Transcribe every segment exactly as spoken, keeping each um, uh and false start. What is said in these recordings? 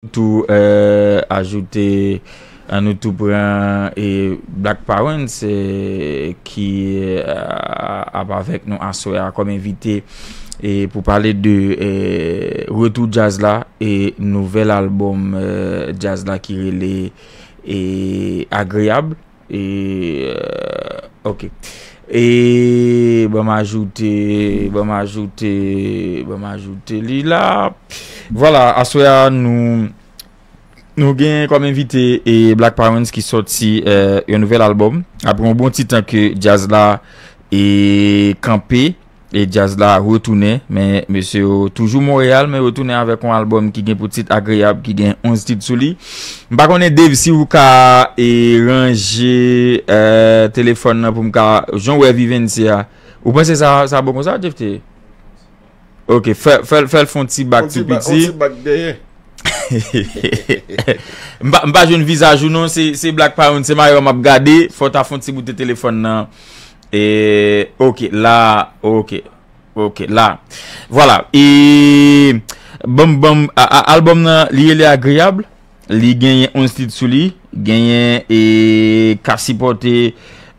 Tou, eh, ajoute, eh, nou tou pran, eh, Black Parents, eh, ki, eh, ap avèk nou aswè a kòm envite, eh, pou pale de, eh, retou djaz la e nouvèl albòm, eh, djaz la ki rele, eh, Agreab. E, eh, ok. E, ban m ajoute, ban m ajoute, ban m ajoute li la. Vwala, aswè a nou, nou gen kòm envite e Black Parents ki sòti, eh, yon nouvèl albòm. Apre yon bon ti tan ke djaz la e kanpe, e djaz la retounen, men mesye yo toujou Monreyal, men retounen avèk yon albòm ki gen pou tit Agreab, ki gen onz tit sou li. M pa konnen, Dave, si ou ka e ranje, eh, telefòn nan pou m ka, jan w wè Vivens a. Ou panse sa, sa bon konsa, Jeff T? Ok, fè, fè, fè l fè yon ti bak tou piti. M pa, m pa jwenn vizaj ou non, se, se Black Parents, se Mayo m ap gade, fò w ta fè yon ti bout de telefòn nan. E, ok, la, ok, ok, la. Vwala, e, banm, banm, a, a, albòm nan, li rele Agreab, li genyen onz tit sou li, genyen, e, ka sipòte,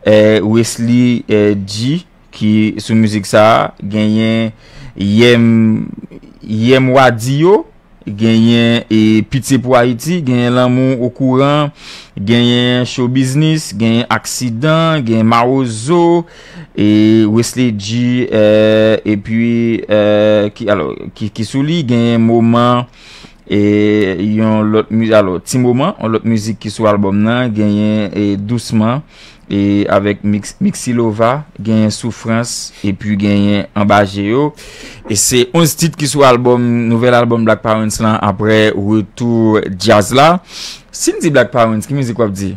eh, Wesley, eh, G, ki sou mizik sa a, genyen Yèm, Yèm Wadi yo, genyen, e, Pitye pou Ayiti, genyen Lanmou Okouran, genyen Show Business, genyen Aksidan, genyen Mawozo, e, Wesley G, eh, epi, eh, ki, alò, ki, ki sou li, genyen Moman, e, yon lòt mizik, alò, Ti Moman, yon lòt mizik ki sou albòm nan, genyen, e, Dousman, e, avèk Mix, Mixilova, genyen Soufrans, epi genyen Anba Je Yo. E se onz tit ki sou albòm, nouvèl albòm Black Parents lan, apre retou djaz la. Si n di Black Parents, ki mizik w ap di?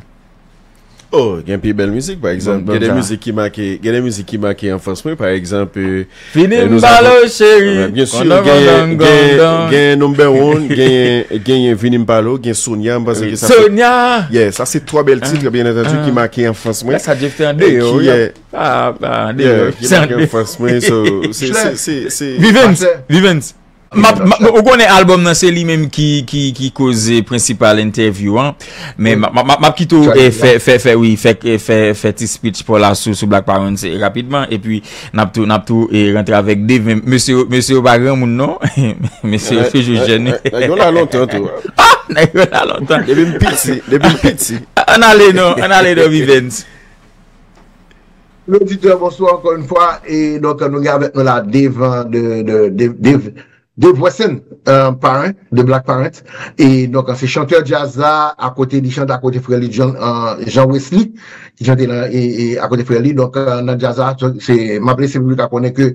Oh, gen pi bèl mizik, pa egzanp. Gen de mizik ki make, gen de mizik ki make anfans mwen, pa egzanp, eh, Vini eh, nou m pale w, cheri. Byen si, genyen, genyen, genyen Number One, genyen, genyen Vini m pale w, gen Sonia, m panse ke sa se Sonia! Yeah, sa se twa bèl tit, byen antandi, ki make anfans mwen. Sa Jeff te an deyò, wi. Ah, ah, an deyò. Yeah, ki make anfans mwen, so, se, se, se, se Vivens, Vivens. M ap, m ap, ou konnen albòm nan se li menm ki, ki, ki koze prensipal entèvyou an. Men m ap, m ap, m ap kite w, eh, fè, fè, fè, wi, fè, eh, fè, fè ti speech pa w la sou, sou Black Parents, eh, rapidman. Epi n ap tou, n ap tou, eh, rantre avèk Dave. Men mesye yo, mesye yo pa granmoun non. Mesye yo toujou jèn. Nèg yo la lontan tou. Ah, nèg yo la lontan. Depi m piti, depi m piti. Ann ale non, ann ale non, Vivens. Loditè, bonswa ankò yon fwa. E donk, nou gen avèk nou la Dave, de, de, de, Dave, Dave Wesson, euh, Parent, de Black Parent. E donk, se chantè djaz la, akote li chante akote frè li John, euh, Jean Wesley, ki chante nan, e, e, akote frè li. Donk, euh, nan djaz la, se, m ap lese piblik la konnen ke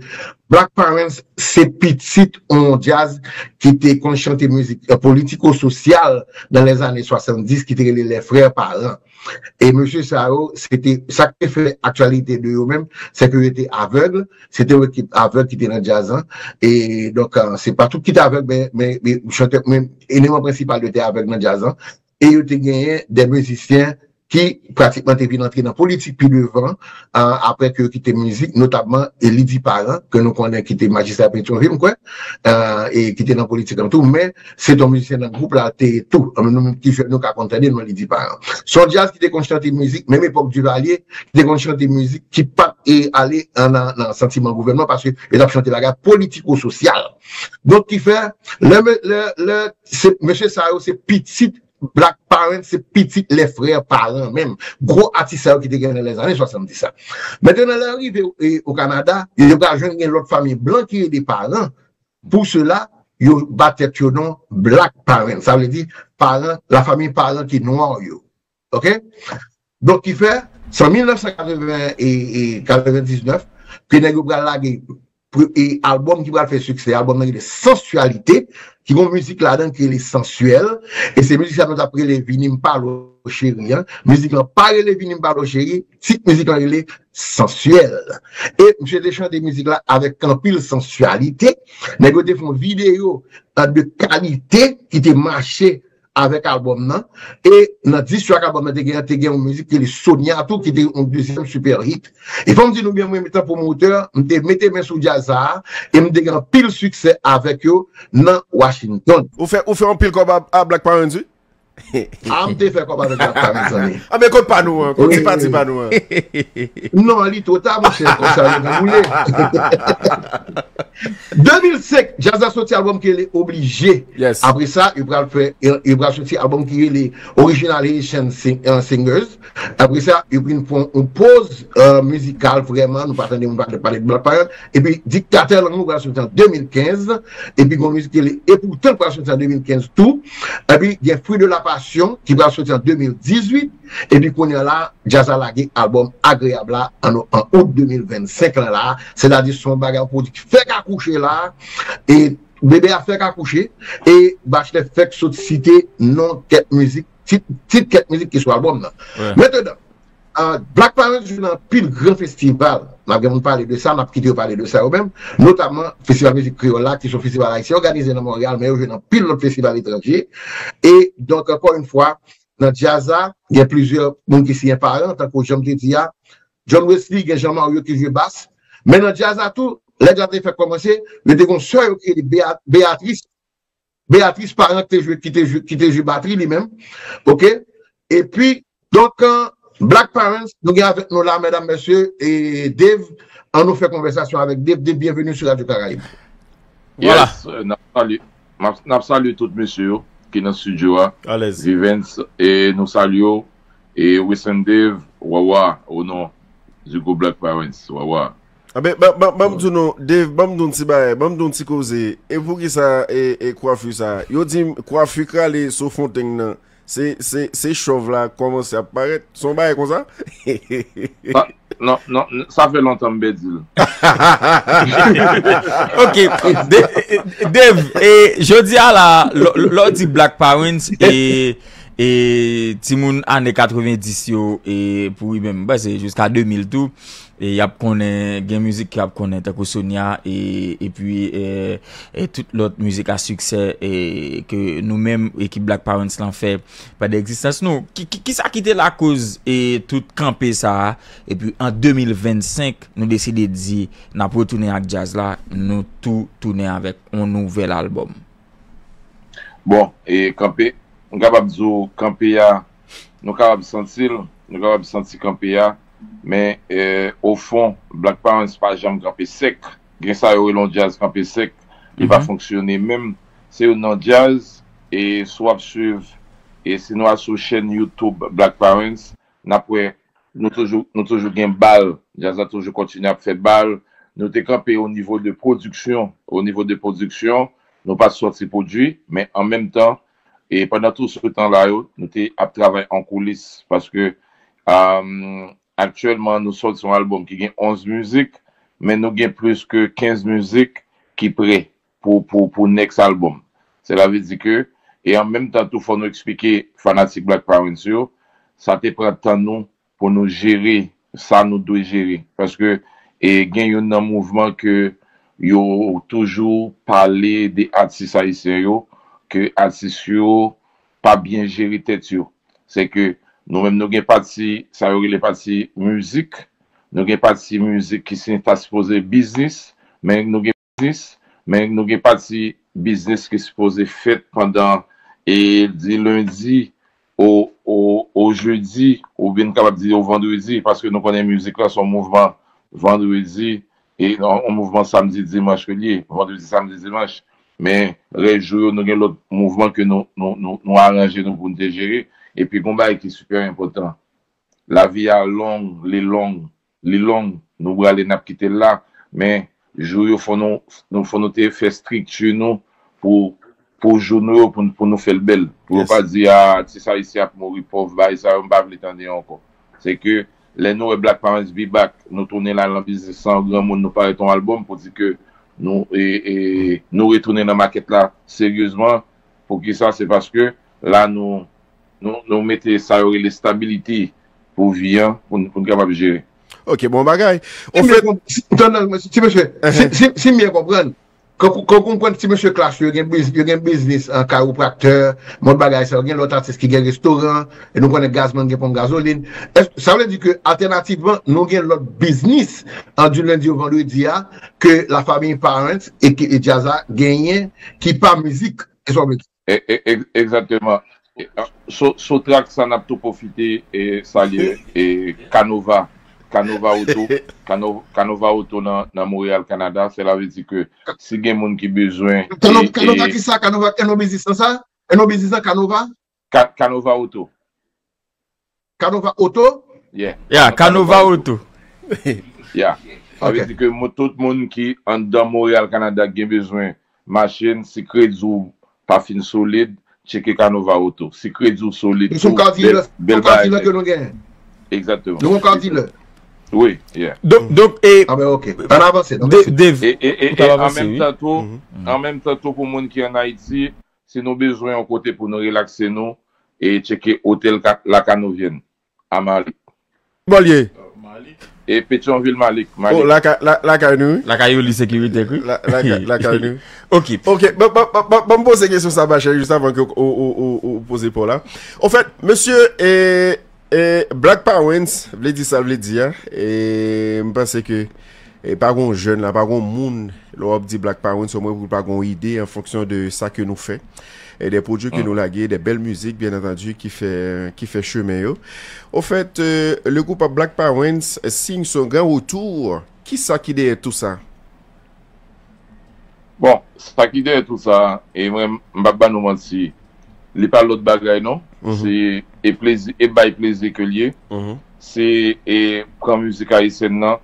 Black Parents se pitit yon djaz ki te konn chante mizik, euh, politiko-sosyal nan lèzane swasanndis ki te rele Les Frères Parents. E mesye sa yo, se te, sa ki te fè aktyalite de yo menm, se ke yo te avèg, se te yon ekip avèg ki te nan djaz lan. E donk, euh, se pa tout ki te avèg, men, men, men chantè, men eleman prensipal yo te avèg nan djaz lan. E yo te genyen de mizisyen ki pratikman te vin antre nan politik pi devan, euh, apre ke yo kite mizik, notabman, e Lydie Parent, ke nou konnen ki te majistra Petyonvil, m kwè, euh, e ki te nan politik an tou, men se t yon mizisyen nan gwoup la te ye tou. Anben, nou menm ki jèn, nou ka konn tande non Lydie Parent. Se yon djaz ki te konn chante mizik, menm epòk Duvalier, ki te konn chante mizik ki pa t e ale nan, nan, nan santiman gouvènman, paske yo t ap chante bagay politiko-sosyal. Donk, ki fè, lè, lè, lè, se, mesye sa yo, se pitit Black Parent, se pitit Les Frères Parents menm. Gwo atis sa yo ki te gen nan lèzane swasanndis sa. Mentnan, lè yo rive, e, o Kanada, yo pral jwenn gen lòt fanmi blan ki rele Parent. Pou sela, yo ba tèt yo non Black Parent. Sa vle di, paran, lafanmi paran ki nwa yo. Ok? Donk, ki fè, se an mil nèf san katreven e, e katrevendiznèf, ke nèg yo pral lage pre-, e albòm ki pral fè siksè, albòm nan rele Sensualité, ki gon mizik ladan ki rele Sensuel, e se mizik sa nou t ap rele Vini m pale w cheri an. Mizik lan pa rele Vini m pale w cheri, tit mizik lan rele Sensuel. E misye te chante mizik la avèk anpil sansyalite. Nèg yo te fè yon videyo, euh, de kalite ki te mache avèk albòm nan. E nan dis track albòm nan, te gen, te gen yon mizik ki rele Sonia tou, ki te yon dezyèm super hit. E fò m di nou byen, mwen, etan pwomotè, m te mete men sou djaz sa a, e m te gen anpil siksè avèk yo nan Washington. Ou fè, ou fè anpil kòb a, a Black Parents, wi? A, m te fè kòb avèk Black Parents, zanmi. A, men kont pa nou an, kont ti pati pa nou an. Non, li twò ta, monchè, konsa yo dewoule. De mil senk, djaz la soti albòm ki rele Oblije. Yes. Apre sa, yo pral fè, yo, yo pral soti albòm ki rele Original Haitian Sing-, eh, Singers. Apre sa, yo vin pran yon poz, eh, mizikal vrèman, nou pa tande moun pa pale de Black Parents. Epi, Diktatè Lang Nou pral soti an de mil kenz. Epi, gon mizik ki rele Epoutan pral soti an de mil kenz tou. Epi, gen Fruit de la Passion ki pral soti an de mil dizuit. Epi, kounye a la, djaz la lage albòm Agreab la an, an out de mil vennsenk lan la. Sètadi, se yon bagay, yon pwodui ki fèk akouche la. E bebe a fèk akouche. E Bachelet fèk sot site non kèk mizik, tit, tit kèk mizik ki sou albòm nan. Wi. Mentnan, ah, Black Parents jwe nan anpil gran festival. N ap gen moun pale de sa, n ap kite yo pale de sa yo menm. Notamman, Festival Mizik Kreyòl la, ki se yon festival ayisyen òganize nan Monreyal, men yo jwe nan anpil lòt festival etranje. E donk, ankò yon fwa, nan djaz la, gen plizyè moun ki siyen paran, tankou jan m te di a, John Wesley, gen Jean Mario ki jwe bas. Men nan djaz la tou, lè djaz la te fèk kòmanse, yo te gen yon sè yo ki rele Bea-, Beatrice. Beatrice Parent ki te jwe, ki te jwe, ki te jwe batri li menm. Oke? Epi, donk, eh, Black Parents, nou gen avèk nou la, medam, mesye, e Dave, an nou fè konvèsasyon avèk Dave. Dave, byenveni sou Radio Karayib. Vwala. Yes, eh, n ap salye, n ap, n ap salye tout mesye yo ki nan estidyo a. Alèz. Vivens, e nou salye w, e Wilson Dave, Wawa, o non du groupe Black Parents, Wawa. Anben, ban, ban, ban m di nou, Dave, ban m di w ti bagay, ban m di w ti koze. E poukisa, e, e kwafi sa? Yo di m kwafi krale sou Fontenn nan. Se, se, se chòv la kòmanse ap parèt. Se yon bagay konsa? Ah, non, non, n-, sa fè lontan m pèdi l. Ok, De-, Dave, e, jodi a la, lè, lè w di Black Parents, e, e timoun ane katrevendis yo, e pou li menm, m panse jiska de mil tou, e y ap konnen, gen mizik ke y ap konnen, tankou Sonia, e, epi, e, e tout lòt mizik a siksè, e ke nou menm, ekip Black Parents lan fè pandan egzistans nou. Ki, ki, kisa ki te lakoz, e, tout kanpe sa a? Epi an de mil vennsenk, nou deside di n ap retounen ak djaz la, nou tou tounen avèk yon nouvèl albòm. Bon, e kanpe, m kapab di w, kanpe a, nou kapab santi l, nou kapab santi kanpe a, men, e, ofon, Black Parents pa janm kanpe sèk. Gen sa yo rele yon djaz kanpe sèk, li pa fonksyone menm. Se youn nan djaz, e si w ap swiv, e si nou al sou chèn YouTube Black Parents, n ap wè nou toujou, nou toujou gen bal, djaz la toujou kontinye ap fè bal. Nou te kanpe o nivo de pwodiksyon, o nivo de pwodiksyon, nou pa t sòti pwodui, men an menm tan, e pandan tout se tan la yo, nou te ap travay an koulis, paske, um, aktyèlman, nou sòti yon albòm ki gen onz mizik, men nou gen plis ke kenz mizik ki prè pou, pou, pou next album. Sela vle di ke, e an menm tan tou, fò nou eksplike fanatik Black Parents yo, sa te pran tan nou pou nou jere sa nou dwe jere. Paske, e, gen youn nan mouvman ke yo toujou pale de atis ayisyen yo, ke atis yo pa byen jere tèt yo. Se ke nou menm nou gen pati, sa yo rele pati mizik, nou gen pati mizik ki se ta sipoze biznis, men nou gen biznis, men nou gen pati biznis ki sipoze fèt pandan, e, di lendi o, o, o jedi, oubyen n kapab di o vandredi, paske nou konnen mizik la se yon mouvman vandredi, e yon, yon mouvman samdi, dimanch ke l ye, vandredi, samdi, dimanch. Men, rès jou yo, nou gen lòt mouvman ke nou, nou, nou, nou aranje nou pou n te jere. Epi, gon bagay ki sipè enpòtan. Lavi a long, li long, li long, nou prale, n ap kite l la. Men, jou yo, fò nou, nou, fò nou te fè estrikti nou pou, pou jou nou yo, pou, pou nou fè l bèl. Pou yo pa di, a, atis ayisyen ap mouri pòv, bagay sa yo, m pa vle tande yo ankò. Se ke, lè nou wè Black Parents Be Back, nou tounen la nan biznis lan, granmoun, nou parèt yon albòm pou di ke nou, e, e, nou retounen nan makèt la seryezman. Poukisa? Se paske la nou, nou, nou mete sa yo rele stabilite pou vi an, pou n, pou n kapab jere. Ok, bon bagay. Si m byen konp-, si, non, non, ti mesye, si, si, si m byen konprann, Kan ou, kan ou konprann ti mesye Klass yo, yo gen biz-, yo gen biznis an kayiwopraktè, mòd bagay sa, yo gen lòt atis ki gen restoran, e nou konnen Gazman gen ponp gazolin. Èske, sa vle di ke altènativman, nou gen lòt biznis an di lendi o vandredi a, ke la famille Parents e ke e djaz la genyen ki pa mizik. Èske w konprann? E, e, e, egzakteman. E, a, so, so trak sa n ap tou pwofite e salye e Canova, Canova Auto, Cano-, Canova Auto nan, nan Montréal, Canada. Sela vle di ke si gen moun ki bezwen Canova, e, Canova e ki sa? Canova, e non biznis lan sa? E non biznis lan Canova? Ca-, Canova Auto. Canova Auto? Yeah. Ya, Canova Auto. Ya. Sa vle Ok. Di ke mo-, tout moun ki anndan Montréal, Canada, gen bezwen machin, si kredi w pa fin solid, tcheke Canova Auto. Si kredi w solid Sou tou, kadi bèl, la, bèl sou kadi bagay la ke nèt. Nou genyen. Egzakteman. Nou gon kadi la. Wi, yeah. Donk, donk, e, Ah ben, ok. Ann avanse, ann De-, avanse. Dave, E, e, e, ou t ap e an avanse, menm wi. Tan tou, Mhm. An menm tan tou pou moun ki ann Ayiti, si nou bezwen yon kote pou nou relakse nou, e tcheke Hotel Ka-, La Canovienne, a Malik. Bò l ye? E Petyonvil, Malik, Oh, Malik. Lakay, la, lakay nou, wi. Lakay Oli Sekirite, wi. La, lakay, lakay nou. Ok. Ok, ban, ban, ban, ban, ban m poze kesyon sa, Bache, jis avan ke ou, ou, ou, ou, ou poze pa w la. Anfèt, mesye, e, e, Black Parents, vle di sa l vle di a, e m panse ke, e pa gon jèn la, pa gon moun, lè w ap di Black Parents, omwen pou l pa gon ide an fonksyon de sa ke nou fè. E de pwodui ke nou lage, de bèl mizik, byen antandi, ki fè, ki fè chemen yo. Ofèt, e, le gwoup Black Parents signe son grand retour. Kisa ki dèyè tou sa? Bon, sa ki dèyè tou sa, e mwen, m p ap ba nou manti, li pa lòt bagay non. Mhm. Se, e plezi, e bay plezi ke l ye. Mhm. Se, e pran mizik ayisyèn nan.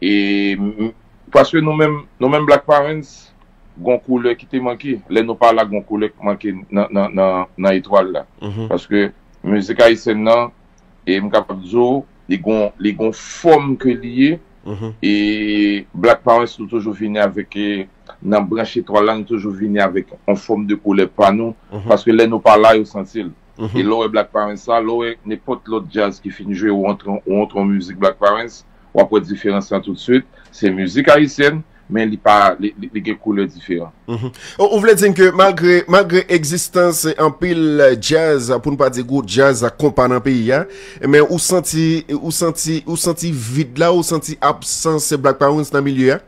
E, m, paske nou menm, nou menm Black Parents, gon koulè ki te manke. Lè nou pa la, gon koulè ki manke nan, nan, nan, nan etwal la. Mhm. Paske mizik ayisyèn nan, e m kapab di w, li gon, li gon fòm ke li ye. Mhm. E Black Parents, nou toujou vini avèk, e, nan branch etwal la, nou toujou vini avèk yon fòm de koulè pa nou. Mhm. Paske lè nou pa la, yo santi l. Mhm. E lè w wè Black Parents sa, lè w wè nenpòt lòt djaz ki fin jwe, ou antre, ou antre yon mizik Black Parents, w ap wè diferans lan toutswit. Se mizik ayisyèn, men li pa, li, li, li gen koulè diferan. Mhm. Ou, ou vle di m ke malgre, malgre egzistans anpil djaz, pou n pa di gwo djaz ak konpa nan peyi a, men ou santi, ou santi, ou santi vid la, ou santi absans Black Parents nan milye a?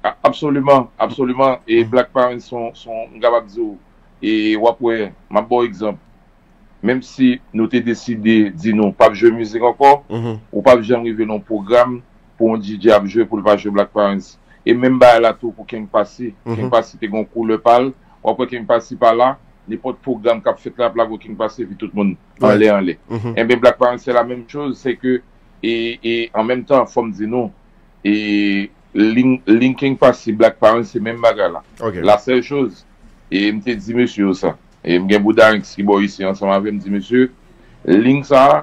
A-, absoliman, absoliman. E Mhm. Black Parents son, son, m kapab di w, e w ap wè, m ap ba w egzanp. Menm si nou te deside di nou p ap jwe mizik ankò, Mhm. ou p ap janm rive nan yon pwogram pou yon D J ap jwe pou l pa jwe Black Parents. E menm bagay la tou pou King Passy. Mhm. King Passy te gen yon koulè pa l. W ap wè King Passy pa la, nenpòt pwogram k ap fèt la, ap lage King Passy epi tout moun Wi. Anlè, anlè. Mhm. Enben, Black Parents se la menm choz, se ke, e, e an menm tan, fò m di nou, e lin-, linking Passy Black Parents se menm bagay la. Ok. La sèl choz, e m te di mesye yo sa, e m gen Bouda Ranks ki bò isi ansanm avè m, di mesye, ling sa a,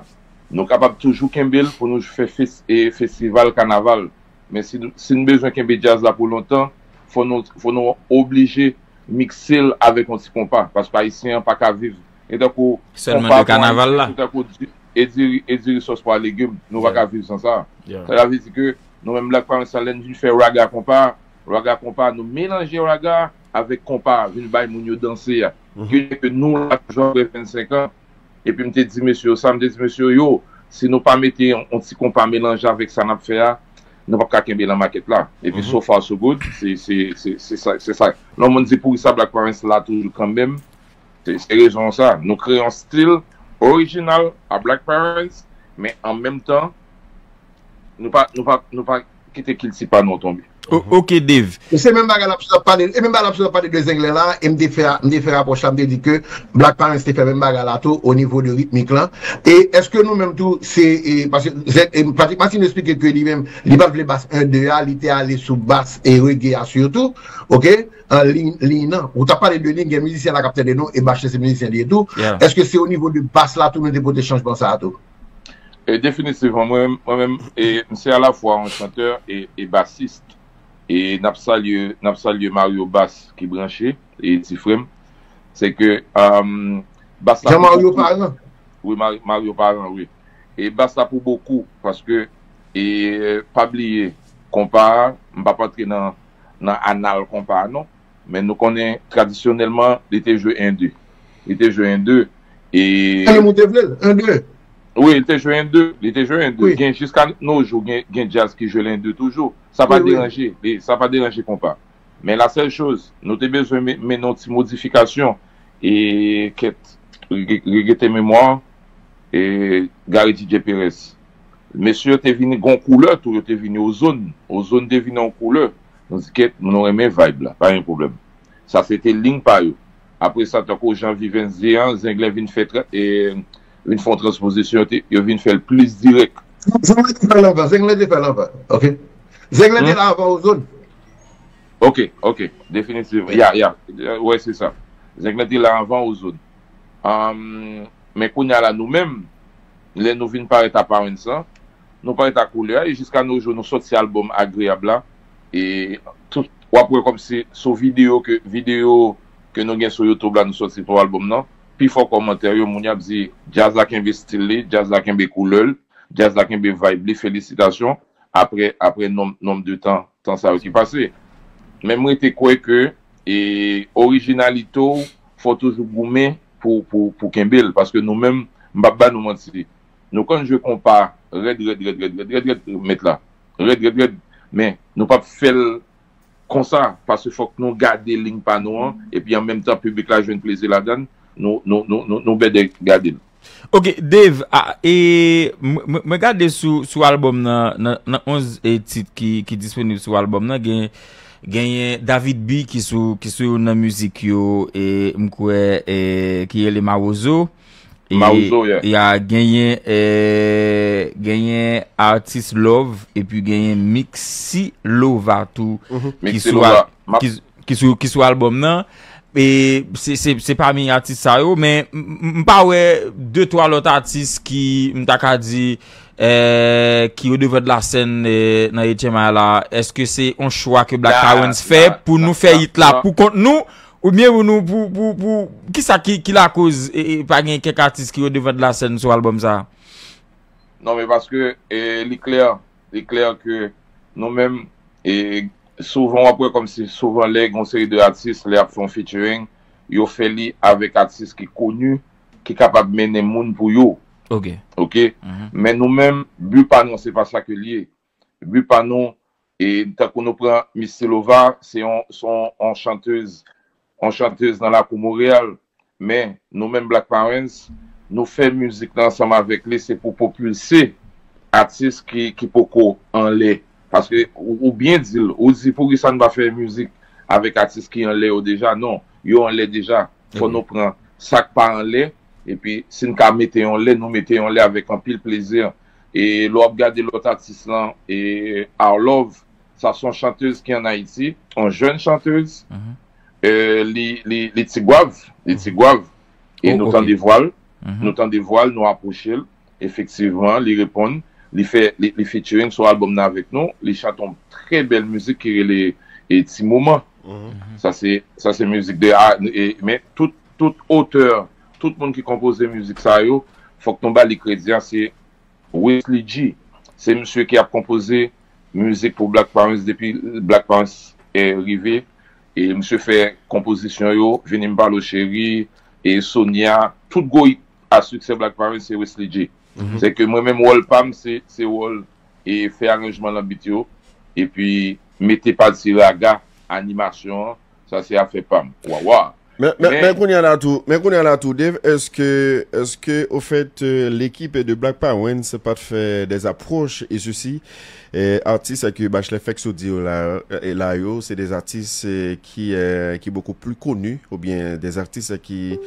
nou kapab toujou kenbe l pou nou fè fes-, e festival kanaval. Men si, si n bezwen kenbe djaz la pou lontan, fò nou, fò nou oblije mikse l avèk yon ti konpa, paske ayisyen an pa ka viv. E tankou Sèlman konpa de pou kanaval la. Ayisyen, se tankou di, e diri, e diri sòs pwa legim. Nou pa Yeah. ka viv san sa. Yeah. Sa vle di ke nou menm Black Parents sa, lè n vin fè raga konpa, raga konpa, nou melanje raga avèk konpa, vin bay moun yo danse a. Mhm. Ki fè ke nou la toujou apre vennsenk an. Epi m te di mesye yo sa, m te di mesye yo, yo, si nou pa mete yon, yon ti konpa melanje avèk sa n ap fè a, nou p ap ka kenbe nan makèt la. Epi Mhm. so far so good, se, se, se, se sa, se sa. Lè yon moun di poukisa Black Parents la toujou kanmenm, se, se rezon sa. Nou kreye yon stil orijinal a Black Parents, men an menm tan, nou pa, nou pa, nou pa kite kilti pa nou tonbe. O-, ok, Dave. E se menm bagay la, m sot ap pale, e menm bagay la, m sot ap pale de Zenglen la, e m te fè, m te fè rapwòch la, m te di ke Black Parents te fè menm bagay la tou, o nivo de ritmik lan. E èske nou menm tou, se, e, paske Zeng-, e Patrick Martin eksplike ke li menm, li pa t vle bas en de a, li te ale sou bas e reggae a sitou, ok? An liy, liy nan. Ou t ap pale de liy, gen mizisyen la k ap tande nou, e Bache se mizisyen li ye tou. Yeah. Èske se o nivo de bas la tou nou te pote chanjman sa a tou? E definitivman, mwen, mwen menm, e, m se alafwa yon chantè e, e basis. E n ap salye, n ap salye Mario Bass ki branche, e ti frè m. Se ke, um, bas la Jean pou Mario bokou. Parent. Wi, Mar-, Mario Parent, wi. E bas la pou bokou, paske, e, pa bliye, konpa a, m p ap antre nan, nan anal konpa a non. Men nou konnen tradisyonèlman, li te jwe en de. Li te jwe en de. E Kalem ou te vle l, en de. Wi, li te jwe en de. Li te jwe en de. Wi. Gen jiska nos jours, gen, gen djaz ki jwe l en de toujou. Sa pa Wi, wi. deranje. Li, sa pa deranje konpa. Men la sèl choz, nou te bezwen men- mennen yon ti modifikasyon. E kèt, rege- regrete memwa, e Gary D J Perez. Mesye yo te vini gon koulè tou, yo te vini ozòn. Ozòn te vini yon koulè. Nou di kèt, nou renmen vibe la, pa gen pwoblèm. Sa se te liy pa yo. Apre sa, tankou jan Vivens di an, Zenglen vin fè tra- e, vin fè yon transpozisyon, yo te- yo vin fè l plis dirèk. Zenglen te fè l anvan, Zenglen te fè l anvan. Ok. Zenglen te Hmm? la anvan ozòn. Ok, ok, definitivman. Ya, ya. Wè, se sa. Zenglen te la anvan ozòn. Am, men kounye a la, nou menm, lè nou vin parèt aparence lan, nou parèt a koulè a, e jiska nos jours, nou sòti albòm Agreyab la, e tout, w ap wè kòmsi sou videyo ke, videyo ke nou gen sou YouTube la, nou sòti pou albòm nan, pifò kòmantè yo, moun y ap di, djaz la kenbe stil li, djaz la kenbe koulè l, djaz la kenbe vibe li, felisitasyon, apre, apre nonb, nonb de tan, tan sa yo ki pase. Men m rete kwè ke, e, orijinalite w, fò w toujou goumen pou, pou, pou kenbe l, paske nou menm, m p ap ba nou manti, nou konn jwe konpa rèd, rèd, rèd, rèd, rèd, rèd, rèd, met la. Rèd, rèd, rèd. Men, nou p ap fè l konsa, paske fòk nou gade liy pa nou an, epi an menm tan, piblik la jwenn plezi ladan l, nou, nou, nou, nou, nou bèdè gade l. Ok, Dave, a, e, m- m- mwen gade sou, sou albòm nan, nan, nan onz e, tit ki, ki disponib sou albòm nan, gen, genyen David B ki sou, ki sou youn nan mizik yo, e, m kwè, e, ki rele Mawozo. E, Mawozo, yeah. Ya, genyen, e, genyen Artist Love, epi genyen Mixi Lova tou, ki Mixi sou Lova. al- M ap- ki, ki sou, ki sou albòm nan. E se, se, se pami atis sa yo, men m- m- m pa wè de twa lòt atis ki m ta ka di, eh, ki o devan de la sèn, eh, nan H M I la. Èske se yon chwa ke Black Nah, Parents fè nah, pou nou nah, fè nah, hit la nah. pou kont nou? Oubyen pou nou, pou, pou, pou, kisa ki, ki lakoz, e, e, pa gen kèk atis ki o devan de la sèn sou albòm sa? Non, men paske, e, li klè, li klè ke nou menm, e, souvan w ap wè kòmsi souvan lè gen yon seri de atis, lè y ap fè yon featuring, yo fè li avèk atis ki koni, ki kapab mennen moun pou yo. Ok. Ok? Mhm. Men nou menm, bi pa nou, se pa sa ke l ye. Bi pa nou, e tankou nou pran Mixi Lova, se yon, se yon, yon chantèz, yon chantèz nan lakou Monreyal. Men, nou menm Black Parents, nou fè mizik la ansanm avèk li, se pou pwopilse atis ki, ki poko anlè. Paske ou, ou byen di l, ou di poukisa n pa fè mizik avèk atis ki anlè yo deja? Non, yo anlè deja. Fò Mhm. nou pran sa k pa anlè, epi si n ka mete yo anlè, nou mete yo anlè avèk anpil plezi. E lè w ap gade lòt atis lan, e Our Love, sa se yon chantèz ki ann Ayiti, yon jèn chantèz. Mhm. E li, li, li ti gwav, li ti Mhm. gwav. E Oh, nou ok. tande vwa l, Mhm. nou tande vwa l, nou apwoche l. Efektivman, li reponn, li fè, li, li featuring sou albòm nan avèk nou. Li chante yon trè bèl mizik ki rele, e, Ti Moman. Mhm. Mhm. Sa se, sa se mizik de a, e, men tout, tout otè, tout moun ki konpoze mizik sa yo, fòk nou ba li kredi a, se Wesley G. Se misye ki ap konpoze mizik pou Black Parents depi Black Parents, eh, rive. E misye fè konpozisyon yo, Vini M Pale W Cheri, e Sonia, tout gwo hit a siksè Black Parents se Wesley G. Mhm. Se ke mwen menm wòl pa m se, se wòl e fè aranjman nan beat yo, epi mete pati raga, animasyon an, sa se afè pa m. Wawa. Men, men, Men men kounye a la tou, men kounye a la tou, Dave, èske, èske, au fait, euh, l'équipe de Black Parents pa t fè des approches, et ceci, eh, atis ke Bachelet fèk sot di yo la, eh, la yo, se des artistes, eh, qui, euh, qui beaucoup plus connus, oubyen des artistes qui,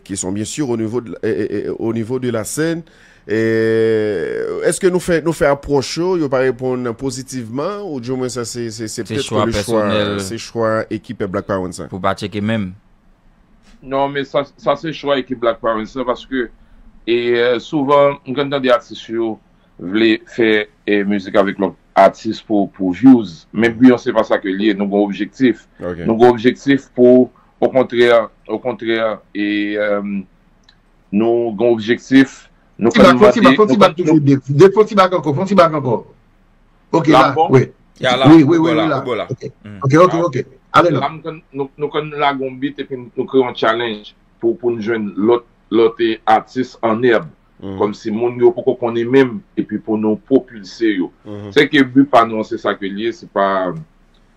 qui sont bien sûr au niveau de, eh, eh, eh, au niveau de la scène, E, èske nou fè, nou fè apwòch yo, yo pa reponn pozitivman, ou di mwen sa se, se, se Se petèt chwa ke le chwa, pèsonèl. Se chwa ekip Black Parents sa? Pou pa tcheke menm. Non, men sa, sa se chwa ekip Black Parents la, paske, e, souvan, m konn tande atis yo vle fè, e, mizik avèk lòt atis pou, pou views. Men bi an se pa sa ke l ye, nou gon objektif. Ok. Nou gon objektif pou, okontrè, okontrè, e, e, nou gon objektif, nou Ti konn bak, fon ti bak, mande, fon ti nou bak konn toujou, Dave. Dave, fon ti bak ankò, fon ti bak ankò. Ok, la, wi. Ya la, wi, wi, wi, la, wi, la. Ok, ok, ok. Ale non. La, m konn, nou, nou konn lage yon beat epi nou kreye yon challenge pou, pou n jwenn lòt, lòt eh, atis an èb. Kòmsi moun yo poko konnen menm, epi pou nou pwopilse yo. Se ke bi pa nou an, se sa ke l ye, se pa,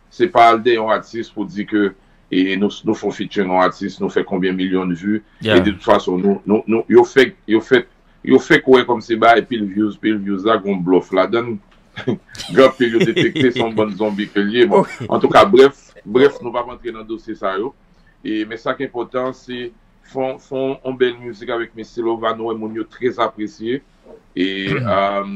se pa al dèyè yon atis pou di ke e nou, nou fè yon featuring yon atis, nou fè konbyen milyon de vues, e de tout fason, nou, nou, nou, yo fè, yo fè, yo fè kwè kòmsi bagay pil views, pil views la, gon blòf ladan l. Gen anpil yo detekte se yon bann zonbi ke l ye. Bon, antouka, brèf, brèf, nou p ap antre nan dosye sa yo. E, men sa k enpòtan, se fè yon, fè yon bèl mizik avèk Missy Lova, nou wè moun yo trè apresye. E, um,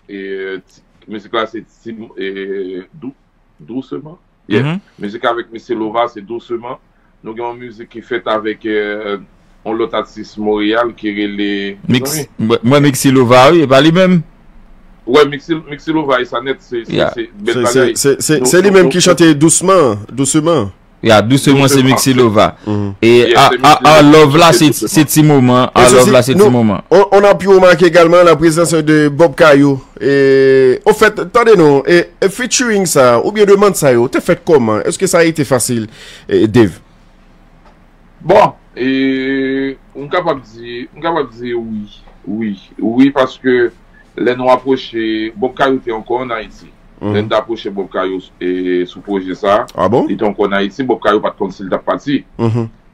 e, ti- mizik la se ti, e, dou, Doucement. Yeah. Mizik avèk Missy Lova, se Doucement. Nou gen yon mizik ki fèt avèk eh, yon lòt atis Montréal ki rele Mix, mwen, mwen Mixi Lova, wi, e pa li menm? Wè, Mixi, Mixi Lova, e sa nèt, se, se, Yeah. se bèl Se, se, bagay. se, se, Nou, se li nou, menm nou, ki nou, chante Dousman, Doucement. Ya, Doucement, se Doucement, Mixi se Lova. E Yeah, a, se a, Mixi a Lova Love ki la, chante se, se Doucement. Ti moman. A E Love sesi, la, se nou, Ti moman. on, on a pu remarquer également la présence de Bob Kayou. E, ofèt, tande non, e, e featuring sa, oubyen demann sa yo, te fèt kòman? Èske sa a été fasil, e, Dave? Bon, e, m kapab di, m kapab di wi, wi, wi, paske lè nou apwoche, Bob Kayou te ankò an Ayiti. Lè n t apwoche Bob Kayou e, sou pwojè sa, Ah bon? li te ankò an Ayiti, Bob Kayou pa t konn si l t ap pati.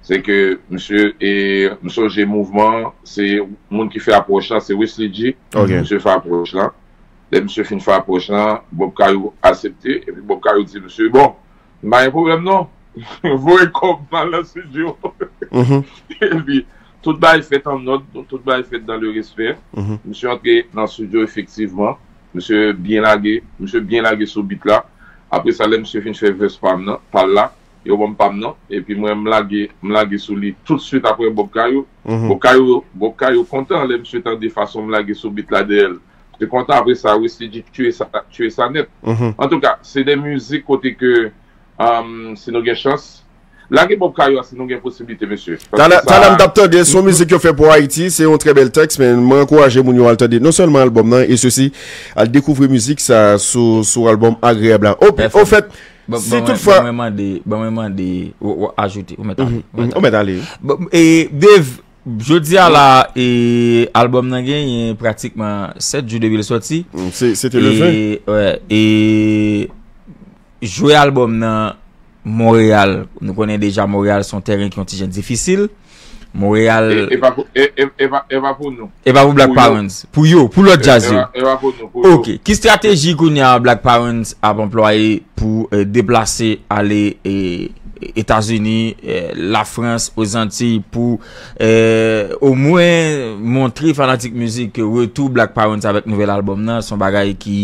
Se ke misye, e, m sonje mouvman, se moun ki fè apwòch la, se Wesley G. Ok. Misye fè apwòch la. Lè misye fin fè apwòch la, Bob Kayou aksepte, epi Bob Kayou di misye, bon, m pa gen pwoblèm non. Voye kòb m al nan estidyo. Epi, tout bagay fèt an nòd, tout bagay fèt dans le respect. Misye antre nan estidyo efektivman. Misye byen lage, misye byen lage sou beat la. Apre sa, lè misye fin fè verse pa m nan, pa l la, yo ban m pa m nan. Epi mwen, m lage, m lage sou li toutswit apre Bob Kayou. Bob Kayou, Bob Kayou kontan lè misye tande fason m lage sou beat la dèyè l. Te kontan apre sa, Wesley G tchwe sa, tchwe sa nèt. Antouka, se de mizik kote ke, um, si nou gen chans, lage Bob Kayou a si nou gen posiblite, mesye. Paske Tala, sa, tala m t ap tande, se yon mizik yo fè pou Ayiti, se yon trè bèl tèks, men mwen ankouraje moun yo al tande non sèlman albòm nan, e sesi, al dekouvri mizik sa sou, sou albòm Agreab la. O, Pèfè. Ofèt, Ban, si ban mwen, toutfwa ban mwen mande, ban mwen mande, ou, ou ajoute, ou mèt ale, ou mèt ou ale. Mèt ale. Bon, e, Dave, jodi a la, e, albòm nan genyen pratikman sèt jou depi l sòti. Mm, se, se te le ven. E, wè, e, jwe albòm nan Monreyal. Nou konnen deja Monreyal se yon teren ki yon ti jan difisil. Monreyal E, e pa pou, e, e, e pa, e pa pou nou. E pa pou Black Pou yo. Parents. Pou yo, pou lòt E, djaz e yo. pa, e pa pou nou, pou yo. Ok. Ki estrateji kounye a Black Parents ap anplwaye pou, eh, deplase ale, eh, Etazini, eh, Lafrans, Ozantiy, pou, eh, omwen montre fanatik mizik ke retou Black Parents avèk nouvèl albòm nan, se yon bagay ki,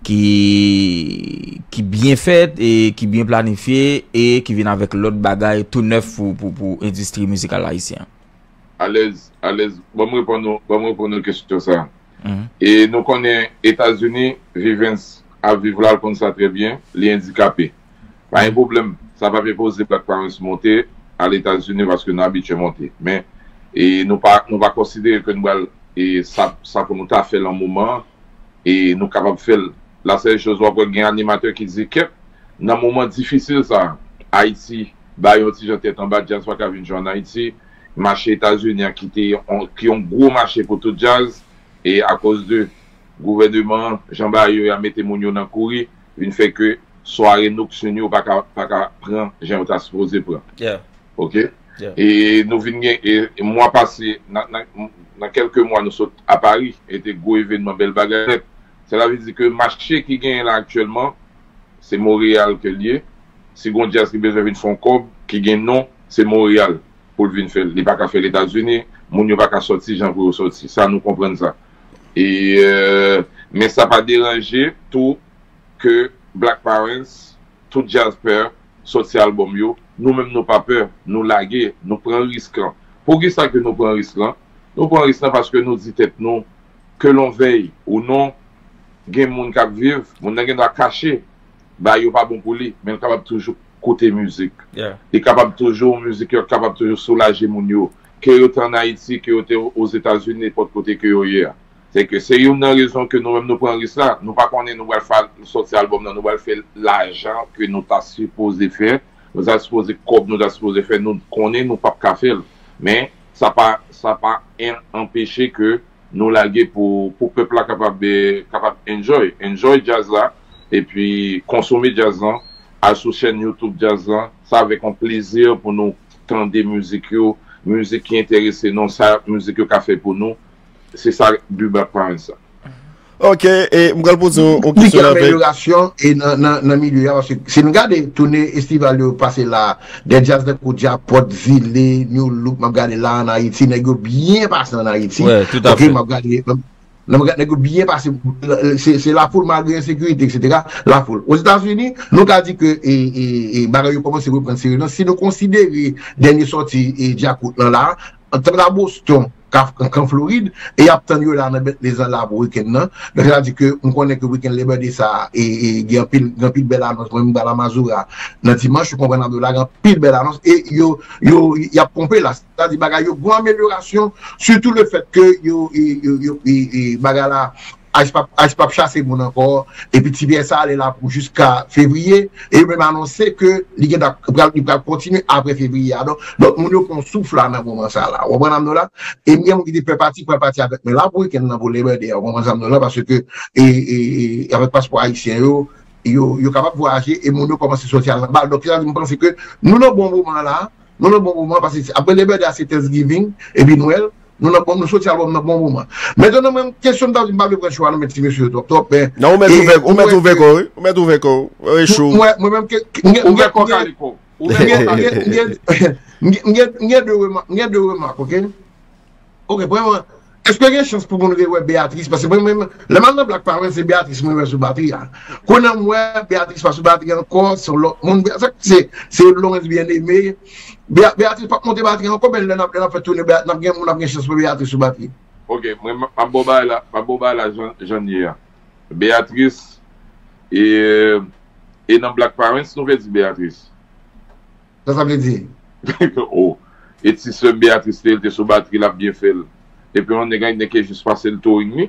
ki, ki byen fèt e ki byen planifye e ki vin avèk lòt bagay tou nèf pou, pou, pou endistri mizikal ayisyen an. Alèz, alèz. Ban m reponn ou, ban m reponn ou kesyon sa. E nou konnen Etazini, Vivens ap viv la, l konn sa trè byen, li andikape. Pa gen pwoblèm, sa pa pe poze Black Parents monte al Etazini paske nou abitye monte. Men, e nou pa, nou pa konsidere ke nou pral, e sa, sa pou nou ta fè l an moman, e nou kapab fè l. La sèl choz w ap wè gen animatè ki di, kèt, nan moman difisil sa, Ayiti, ba yo yon ti jan tèt anba, djaz pa ka vin jwe ann Ayiti, mache Etazini an ki te yon, ki yon gwo mache pou tout djaz, e akoz de gouvèneman an, jan bagay yo ye a mete moun yo nan kouri, vin fè ke sware noktin yo pa ka, pa ka pran jan yo ta sipoze pran. Yeah. Ok? Yeah. E nou vin gen, e, e mwa pase, nan, nan, nan kèlke mwa nou sot a Pari, e te gwo evènman, bèl bagay nèt. Sela vle di ke mache ki genyen la aktyèlman, se Monreyal ke l ye. Si gon djaz ki bezwen vin fè yon kòb, ki gen non, se Monreyal pou l vin fè l. Li pa ka fè l Etazini, moun yo pa ka sòti jan pou yo sòti. Sa, nou konprann sa. E, euh, men sa pa deranje tou ke Black Parents, tout djaz pè, sòti albòm yo. Nou menm nou pa pè, nou lage, nou pran risk lan. Poukisa ke nou pran risk lan? Nou pran risk lan paske nou di tèt nou, ke l'on veuille ou non, gen moun k ap viv, moun nan gen dwa kache, bagay yo pa bon pou li, men l kapab toujou koute mizik. Yeah. Li kapab toujou, mizik yo kapab toujou soulaje moun yo, ke yo te ann Ayiti, ke yo te Ozetazini, nenpòt kote ke yo ye a. Se ke se youn nan rezon ke nou menm nou pran risk la. Nou pa konnen nou pral fè sòti albòm nan, nou pral fè lajan ke nou ta sipoze fè, nou ta sipoze kòb nou ta sipoze fè, nou konnen nou p ap ka fè l. Men sa pa sa pa en- anpeche ke nou lage pou pou pèp la kapab eh, kapab enjoy, enjoy djaz la, epi konsome djaz lan, al sou chèn YouTube djaz lan, sa avèk yon plezi pou nou tande mizik yo, mizik ki enterese nou, sa mizik yo ka fè pou nou. Se sa bi Black Parents sa. Ok, e m pral poze yon Li gen kesyon avèk. Amelyorasyon e nan, nan, nan milye a, paske si nou gade toune estival yo pase la, de djaz tankou Djapòt, Zile, New Look, m ap gade la an Ayiti, nèg yo byen pase an Ayiti. Ouais, tout à Ok, fait. M ap gade. Nan m gade nèg yo byen pase, se se lafoul malgre ensekirite, etsetera. Lafoul. Ozetazini, nou ka di ke e, e, e, bagay yo kòmanse reprann serye. Si nou konsidere dènye sòti e, Djakout lan la, antre Boston, kan Florid, e y ap tann yo la nan Bentley an la pou wikenn nan. Donk sa di ke m konnen ke wikenn Labor Day sa e, e gen anpil gen anpil bèl anons. Mwen m pral a Mazora nan dimanch, ou konprann, Abdola, gen anpil bèl anons e yo yo y ap ponpe la. Sa di bagay yo gwo amelyorasyon, sitou le fèt ke yo e, yo yo e, e bagay la ice pap ice pap chase moun ankò, epi ti pyè sa ale la pou jiska fevriye, e yo menm anonse ke li gen pral li pral kontinye apre fevriye a. Donk donk moun yo pran souf la nan moman sa la, ou konprann, Abdola? E m gen moun ki te pè pati pral pati avèk mwen la pou wikenn nan pou Labor Day a, ou konprann sa m di w la, paske e, e, e, avèk paspò ayisyen yo, yo, yo kapab vwayaje e moun yo kòmanse sòti al nan bal. Donk sa di m panse ke nou nan bon moman la, nou nan bon moman, paske apre Labor Day a se Thanksgiving epi Nwèl, nou nan bon, nou sòti albòm nan bon moman. Mentnan mwen kesyon m ta di m pa vle pran chwa nan men ti mesye yo twòp twòp, men Non, ou mèt ouvè ou mèt ouvè kò wi. Ou mèt ouvè kò wi. E chou. Mwen mwen menm ke m gen- m Ouvè gen- kò m gen- kaliko. M gen- m gen- m gen- m gen- m gen- m gen de remak, m gen de remak, ok? Ok, premyèman, èske gen chans pou moun rewè Beatrice? Paske mwen menm, lè m al nan Black Parents, se Beatrice mwen wè sou batri a. Kounye a m wè Beatrice pa sou batri ankò, se yon lòt moun. Se se Lawrence Bien-Aimé. Bea- Beatrice p ap monte batri ankò, men lè n ap lè n ap fè tounen, Bea- n ap gen moun ap gen chans pou Beatrice sou batri. Ok, mwen m ap ba w bagay la, m ap ba w bagay la jan jan l ye a. Beatrice, e, e nan Black Parents nou vle di Beatrice. Sa sa vle di? Oh. E ti sè Beatrice te, te sou batri, l ap byen fè l. Epi yon nèg, nèg ki jis pase l touring li,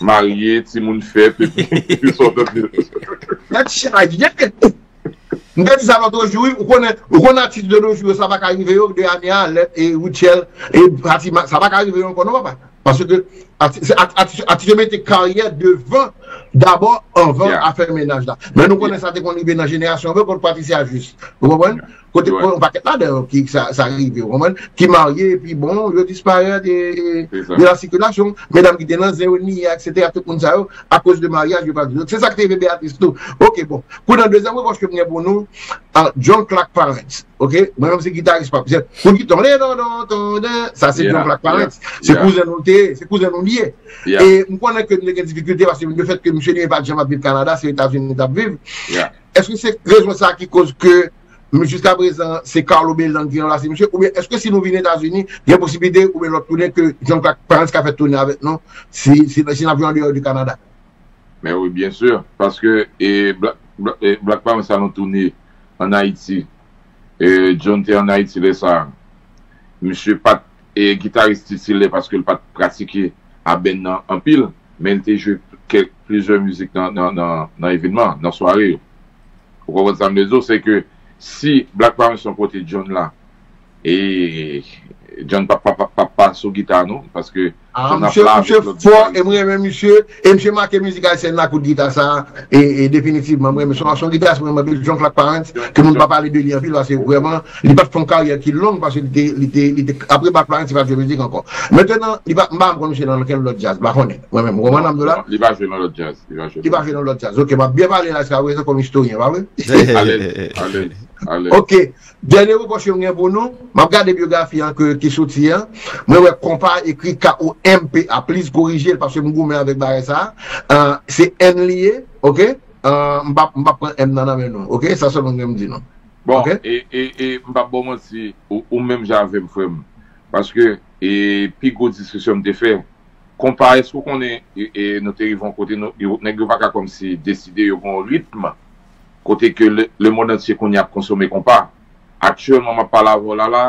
marye, timoun fèt, epi li sòt anpil. Nèg chaje. M te di sa lòt jou, wi, ou konnen, ou konnen atis de nos jours, sa pa ka rive yo, de ane a, lèt e Rutshelle, e Fatima, sa pa ka rive yo ankò non, papa. Paske atis yo mete karyè devan dabò anvan afè mennaj la. Men nou konnen sa te konn rive nan jenerasyon anvan, kot Patricia Juste. Ou konprann? Kote yon pakèt ladan yo ki sa sa rive, ou konprann? Ki marye epi bon, yo disparèt e de la sikilasyon. Medam ki te nan zen yo, Nia, etsetera, tout moun sa yo, akoz de maryaj yo pa di. Se sa ki te rive Beatrice tou. Ok, bon. Kounye a dezyèm repwòch ke m gen pou nou, John Clark Parents. Ok, mwen menm se gitaris pa. Pou ki ton le don don ton den, sa se John Clark Parents. Se kouzen nou te, se kouzen nou li ye. E m konnen ke nou te gen difikilte paske le fèt ke misye li menm pa t janm ap viv Kanada, se Etazini li t ap viv. Èske se rezon sa ki koz ke jiska prezan se Carlo Belland ki ranplase misye, oubyen èske si nou vin Etazini gen posiblite oubyen lòt tounen ke John Clark Parents ka fè tounen avèk nou si si si n ap jwe andeyò de Kanada? Men wi, byen si, paske e, Black, Black, e, Black Parents sa nou tounen ann Ayiti. E, John te ann Ayiti lè sa a. Misye pa t e, gitaris titilè paske l pa t pratike a band nan anpil, men l te jwe kèk plizyè mizik nan, nan, nan, nan evènman, nan sware yo. Ou konprann sa m vle di w? Se ke si Black Parents yon kote John la, e John pa pa pa pa pa sou gita non, paske Ah, John ap misye, la misye avèk lòt fò, gitaris. e mwen renmen misye, e misye make mizik ayisyèn la kout gita sa, e, e definitivman, mwen renmen son, son gitaris mwen renmen anpil, John Clark Parents, ke moun pa pale de li anpil, paske vrèman, li pa t fè yon karyè ki long, paske li te, li te, li te, apre Black Parents, li pa t jwe mizik ankò. Mentnan, li pa, m pa konn misye nan kenn lòt djaz, m pa konnen, mwen menm, ou konprann sa m di w la? Non, li pa jwe nan lòt djaz. Li pa jwe Li pa jwe nan lòt djaz, ok, m ap byen pale la, jiska prezan, kòm istoryen, pa vre? Alèz, alèz, alèz. Ok. Dènye repwòch yo m gen pou nou, m ap gade byografi an ke, ki soti an. Mwen wè konpa ekri K O M P A, please korije l paske m goumen avèk bagay sa. Euh, se N li ye, ok? Euh, m p ap m p ap pran M nan nan men nou, ok? Sa sèlman m gen m di nou. Bon, Ok? e, e, e m p ap ba w manti, ou, ou menm jan avè m, frè m. Paske, e, pi gwo diskisyon m te fè, konpa, èske w konnen, e, e, nou te rive yon kote, nou, yo, nèg yo pa ka kòmsi deside yo gen yon ritm, kote ke le, lemonn antye kounye a ap konsome konpa. Aktyèlman, m ap pale avè w la, la,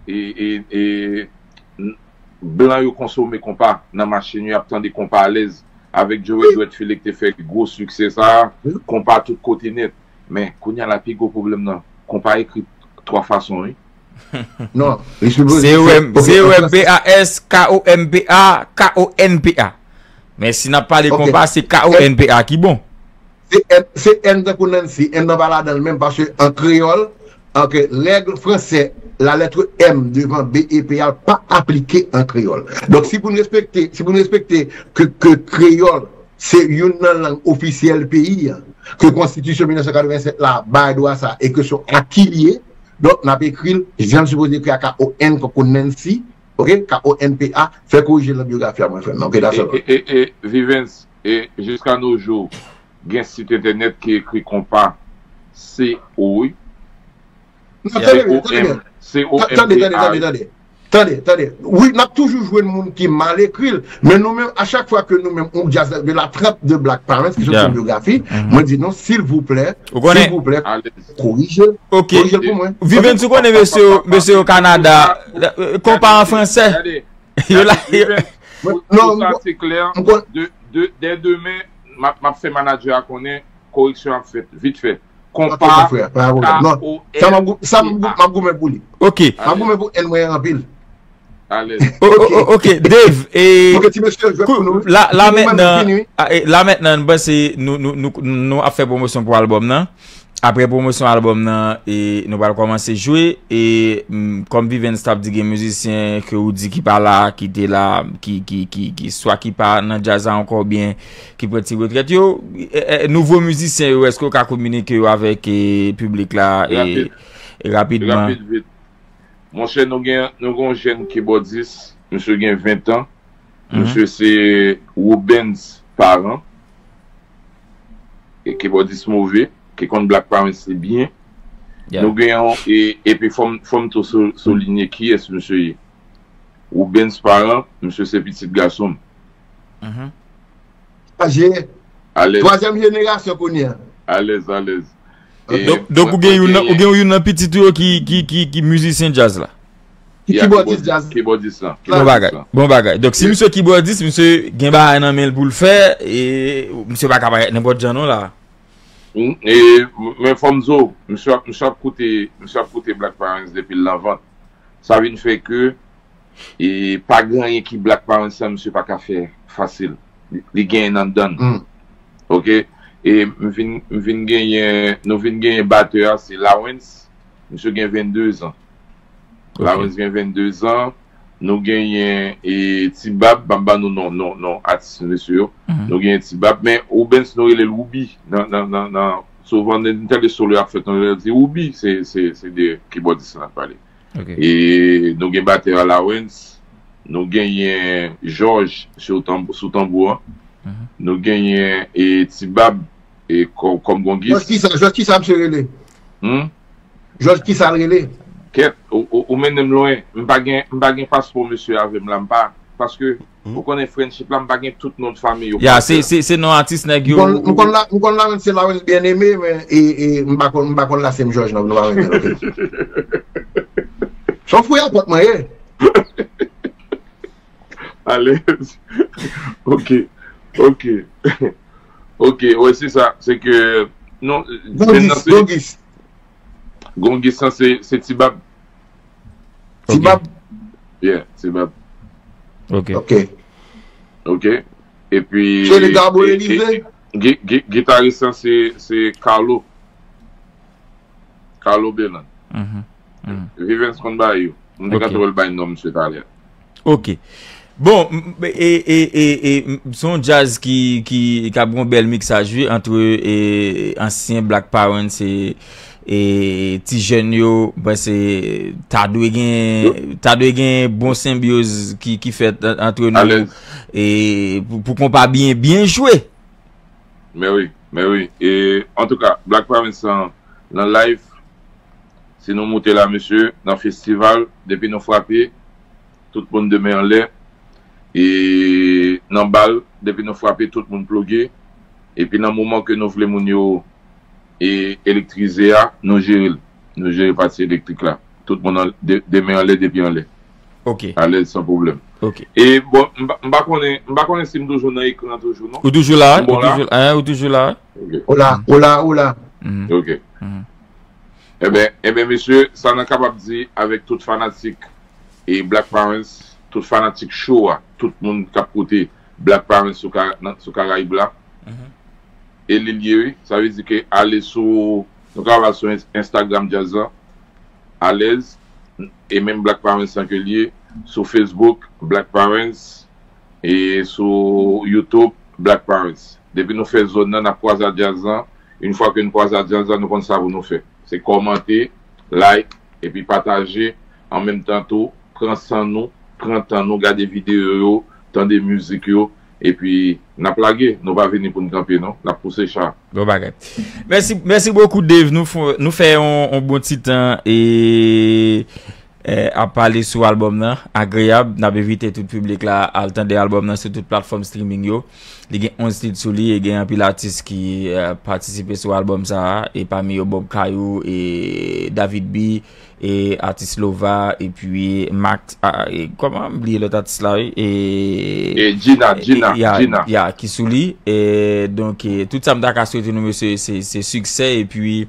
e, e, e, n- blan yo konsome konpa nan machin yo, y ap tande konpa alèz. Avèk Joe Wi. Dwèt File ki te fè gwo siksè sa a, Wi. Konpa tout kote nèt. Men, kounye a la, pi gwo pwoblèm nan, konpa ekri twa fason, wi. Non, li sipoze C O M, fè, ok, C O M P A S, K O M P A, K O N P A. Men si n ap pale Ok. Konpa, se K O N P A ki bon. Se N, se N tankou Nancy, N nan pa ladan l menm, paske an kreyòl, an ke règle français, la lettre M devant B E P a pa aplike an kreyòl. Donk, si pou n respekte, si pou n respekte ke, ke kreyòl se youn nan lang ofisyèl peyi a, ke konstitisyon mil nèf san katrevennsèt la bay dwa sa, e ke se yon aki li ye, donk, n ap ekri l, jan l sipoze ekri a K O N, tankou Nancy, ok, K O N P A, fè korije nan byografi a mwen, frè m, ok, that's all. E, e, e, e, Vivens, e, jiska no jou, gen sit entènèt ki ekri konpa, C O, wi. Non, Yeah. tande byen, tande byen. C O M, C O M P A, Tande, tande, tande, wi. tande. Tande, tande. Wi, n ap toujou jwenn moun ki mal ekri l. Men nou menm, a chak fwa ke nou menm, on djaz de la trempe de Black Parents, ki soti Yeah. nan byografi, Mhm. mwen di nou, silvouplè, Ou konnen? silvouplè, Alèz. korije l. Ok. Korije l pou mwen. Vivens, ou konnen mesye yo, mesye yo Kanada, Pou sa, eh, konpa an fransè. Gade, Yo la, gade, yo Vivens, pou, Non, pou sa, mwen, se klè, mwen, de, de, dè demen, m ap, m ap fè manadjè a konnen, koreksyon ap fèt, vit fè. Ok, Konpa, mon frè, pa yon pwoblèm. Non, sa m ap gou-, sa m ap gou-, K O N P A. M ap goumen pou li. Ok. M ap goumen pou N mwen anpil. Alèz. O-, o-, o-, ok, Dave, e Ok, ti mesye, jwèt kou-, pou nou. la, la Pou nou, mentnan, fini, wi. a, e, la mentnan, m panse nou, nou, nou, nou ap fè pwomosyon pou albòm nan. Apre pwomosyon albòm nan, e, nou pral kòmanse jwe. E, m, kòm Vivens t ap di, gen mizisyen ke ou di ki pa la, ki te la, ki, ki, ki, ki, swa ki pa nan djaz la ankò, oubyen ki pran ti retrèt yo. E, e, nouvo mizisyen yo, èske w ka kominike yo avèk, e, piblik la, e, Rapid. e rapidman? Rapid, vit. Monchè, nou gen, nou gen yon jèn kibòdis, misye gen ven tan. Mhm. Misye se Rubens Parent, e kibòdis move, ki konn Black Parents li byen. Yeah. Nou gen yon, e, epi fò m, fò m tou sou, soulinye kiyès misye ye. Rubens Parent, misye se pitit gason m. Mhm. Aje. Alèz. Twazyèm jenerasyon kounye a. Alèz, alèz. Ok. E Donk, donk mwen, ou gen mwen youn nan, ou genyen gen youn nan pitit ou yo ki, ki, ki, ki mizisyen djaz la? Ki Ya, kibòdis kibòdis, djaz. Kibòdis lan, Bon kibòdis bagay, lan. Bon bagay. Donk, si Yes. misye kibòdis, misye gen bagay nan men l pou l fè, e misye pa ka parèt nenpòt jan non la. Mm, e, men fò m di w, misye ap, misye ap koute, misye ap koute Black Parents depi l nan vant. Sa vin fè ke, e, pa gen anyen ki Black Parents lan, misye pa ka fè fasil. Li, li genyen anndan l. Mm. Ok? E m vin, m vin genyen, nou vin genyen batè a, se Lawrence. Misye gen vennde zan. Ok. Lawrence gen vennde zan. Nou genyen, e, Ti Bab, m ap ba nou non, non, non atis mesye yo. Mhm. Nou genyen Ti Bab, men Rubens, nou rele l Woubi. Nan, nan, nan, nan, souvan, n tande solo y ap fèt, nou rele l di Woubi, se, se, se de kibòdis lan ap pale. Ok. E nou gen batè a Lawrence, nou genyen George sou tanb-, sou tanbou an. Mhm. Nou genyen, e, Ti Bab, e, kò-, kòm gongis. Jòj kisa, Jòj kisa misye rele? Hmm? Jòj kisa l rele? Kèt, ou, ou, ou mennen m lwen. M pa gen, m pa gen paspò mesye avè m la, m pa, paske, Hmm? ou konnen friendship la, m pa gen tout non fanmi yo. Ya, se, se, se non atis nèg yo. M konn, m konn la, m konn la, men se Lawrence Bien-Aimé, men, e, e, m pa konn, m pa konn la se m Jòj non, nou pa renmen l, ok. Se yon fouy a pòt mwen ye. Alèz. Ok. Ok. Ok, wè, se sa. Se ke, non, Gongis, nan se Gongis. Gongis lan se, se Ti Bab. Ti Ok. Bab. Yeah, Ti Bab. Ok. Ok. Ok. Epi, Se le Gabo e, e, Elize? e, gi-, gi-, gitaris lan se, se Carlo. Carlo Belan. Mhm. Mhm. Vivens konn bagay yo. M te Ok. ka twò l bay non misye talè. Ok. Bon, m, e, e, e, e, m, se yon djaz ki, ki, k ap gen yon bèl miksaj, wi, antre, e, ansyen Black Parents e, e ti jèn yo, m panse ta dwe gen, Yo. ta dwe gen bon senbyoz ki, ki fèt an, antre nou, Alèz. e pou, pou konpa byen, byen jwe. Men wi, men wi. E, antouka, Black Parents lan, nan live, si nou moute la, mesye, nan festival, depi nou frape, tout moun de men anlè. E nan bal, depi nou frape, tout moun ploge. Epi nan moman ke nou vle moun yo e elektrize a, nou jere l. Nou jere pati elektrik la. Tout moun an, de, de men anlè, de pye anlè. Ok. Alèz, san pwoblèm. Ok. E bon, m pa- m pa konnen, m pa konnen si m toujou nan ekran toujou, non. Ou toujou la, m bon ou la? Toujou, hein, ou toujou la. Ok. Ou la, ou la, ou la. Mhm. Ok. Mhm. Eben, eben, mesye, sa n kapab di avèk tout fanatik e Black Parents, tout fanatik show a, tout moun k ap koute Black Parents sou, Ka- nan- sou Karayib la. Mhm. E li l ye, wi. Sa vle di ke ale sou, nou ka al sou Ins- Instagram Djaz la, alèz, e menm Black Parents lan ke l ye, sou Facebook, Black Parents, e sou YouTube, Black Parents. Depi nou fè zòn nan, n ap kwaze ak Djaz la. Yon fwa ke n kwaze ak Djaz la, nou konn sa pou nou fè. Se kòmante, like, epi pataje. An menm tan tou, pran san nou, pran tan nou, gade videyo yo, tande mizik yo, epi n ap lage. Nou pa vini pou n kanpe, non. N ap pouse cha. Bon bagay. Mèsi, mèsi bokou, Dave. Nou fè, nou fè yon, yon bon ti tan e, e, ap pale sou albòm nan. Agreyab. N ap envite tout piblik la al tande albòm nan sou tout platfòm streaming yo. Li gen onz tit sou li e gen anpil atis ki, e, patisipe sou albòm sa a. E pami yo Bob Kayou e David B, e atis Lova, epi Max, a, e, kòman m bliye lòt atis la, wi? E, e Gina, Gina, ya, Gina. Ya, ki sou li. E, donk, e, tout sa m ta ka swete nou, mesye, se, se siksè, epi,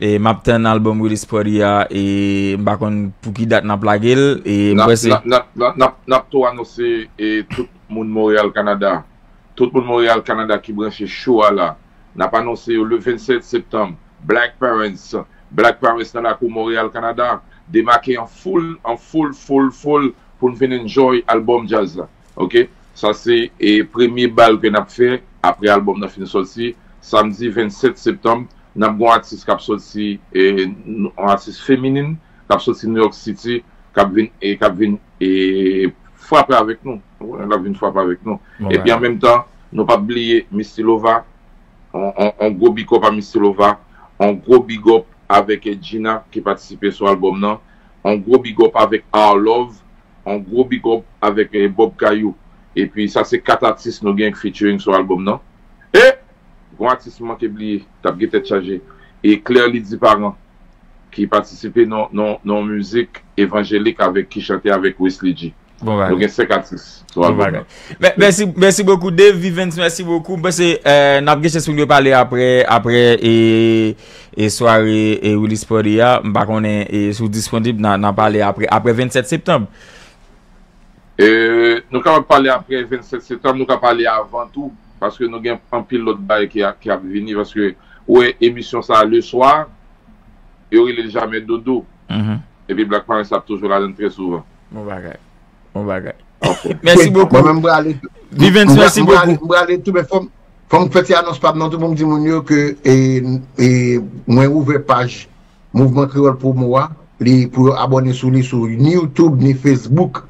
e, m ap tann albòm Willis Party a, e m pa konn pou ki dat n ap lage l, e m N ap, panse n ap, n ap, n ap, n ap, n ap tou anonse, e, tout moun Montréal, Canada. Tout moun Montréal, Canada ki branche show a la, n ap anonse yo le vennsèt septanm. Black Parents, Black Parents nan lakou Montréal, Canada, demake an foul, an foul, foul, foul, pou n vin enjoy albòm djaz la. Ok? Sa se, e, premye bal ke n ap fè apre albòm nan fin sòti. Samdi vennsèt septanm, n ap gen yon atis k ap sòti, e, yon atis feminin k ap sòti New York City, k ap vin, e, k ap vin, e, frape avèk nou. Ou konnen, l ap vin frape avèk nou. Bon, epi an menm tan, nou p ap bliye Misty Lova. On, on, on gwo big up a Misty Lova. On gwo big up avèk, e, Gina ki patisipe sou albòm nan. On gwo big up avèk Our Love. On gwo big up avèk, e, Bob Kayou. Epi sa se kat atis nou gen featuring sou albòm nan. E gon atis m manke bliye, t ap gen tèt chaje. E Claire Lydie Parent, ki patisipe nan, nan, nan mizik evanjelik avèk, ki chante avèk Wesley G. Bon bagay. Nou gen senk atis sou albòm nan. Mè-, mèsi, mèsi bokou, Dave Vivens, mèsi bokou. M panse, e, n ap gen chans pou nou pale apre, apre, e, e sware, e, Willis Party a. M pa konnen, e, si w disponib, n a, n a pale apre, apre vennsèt septanm. E, nou kapab pale apre vennsèt septanm, nou ka pale avan tou, paske nou gen anpil lòt bagay ki a, ki ap vini, paske, ou wè, emisyon sa a, le swa, yo rele l Jamè Dodo. Mhm. Epi Black Parents ap toujou ladan l trè souvan. Bon bagay. Bon bagay. Ok. Mèsi bokou. Mwen menm, m prale tou. Vivens, m pra-, mèsi m prale, bokou. M prale tou, men fò m, fò m fè ti anons pa m nan tou pou m di moun yo ke, e, e, mwen ouvè paj Mouvman Kreyòl Promo a, li pou yo abòne sou li sou ni YouTube, ni Facebook.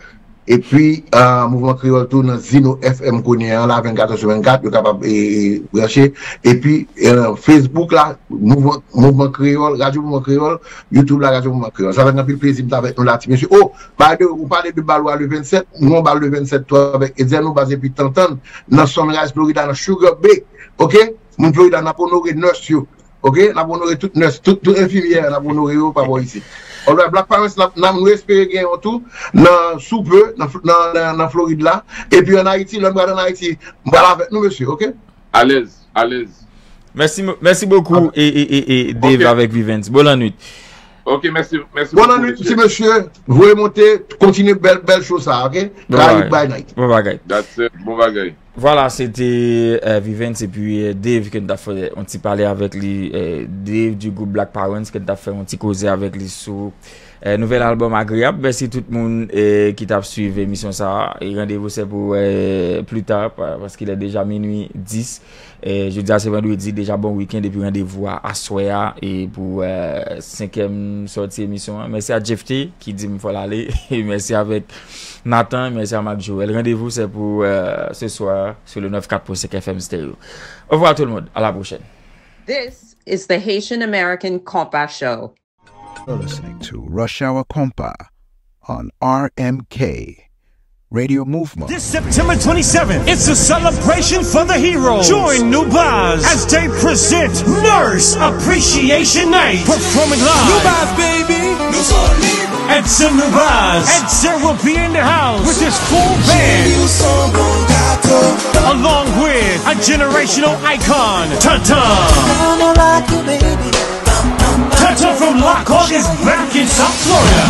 Epi, ah, Mouvman Kreyòl tou nan Zeno F M kounye a la, vennkat sou vennkat, yo kapab, e, e, branche. Epi, e, Facebook la, Mouvman, Mouvman Kreyòl, Radyo Mouvman Kreyòl, YouTube la, Radyo Mouvman Kreyòl. Sa fè n anpil plezi m t avèk nou la, ti mesye. Oh, by the way, ou pale de bal ou a le vennsèt, nou gon bal le vennsèt tou avèk Edzèn, nou baz epi Tantan, nan Sunrise, Florida, nan Sugar Bay. Ok? Moun Florida, n ap onore nurse yo. Ok? N ap onore tout nurse, tout, tout enfimyè, n ap onore yo pa bò isit. Alright, Black Parents, n ap, n ap, nou espere gen yon tou nan sou pe, nan, nan, nan, nan Florid la. Epi ann Ayiti, lè m pral ann Ayiti, m pral avèk nou, mesye, ok? Alèz, alèz. Mèsi, mèsi bokou, e, e, e, e Dave avèk Vivens. Bon lannwit. Ok, mèsi, mèsi bokou, mesye. Bon lannwit, ti mesye. Voye monte, kontinye bèl, bèl show sa, ok? Bon bagay. Karayib by Night. Bon bagay. That's it. Bon bagay. Vwala, se te, eh, Vivens epi, eh, Dave ke n t ap fè yon ti pale avèk li, eh, Dave du groupe Black Parents, ke n t ap fè yon ti koze avèk li sou, eh, nouvèl albòm Agréable. Mèsi tout moun, eh, ki t ap swiv emisyon sa a. E randevou se pou, eh, pli ta, pa-, paske il est déjà minuit dix. Eh, jodi a se vandredi, deja bon wikenn, epi randevou a aswè a, e pou, eh, senkyèm sòti emisyon an. Mèsi a Jeff T ki di m fò l ale. E mèsi avèk Nathan, mèsi a Marc Joël. Randevou se pou, eh, ce soir sur le neuf quatre point cinq F M Stereo. Au revoir tout le monde. À la prochaine. This is the Haitian American Compa Show. You're listening to Rush Hour Compa on R M K Radio Mouvement. This September twenty-seventh, it's a celebration for the heroes. Join New Baz as they present Nurse Appreciation Night. Performing live. New Baz, baby. Nou solid. Edson Mubaz. Edson will be in the house with his full band, along with a generational icon, Tata. Tata from Lockhart is back in South Florida.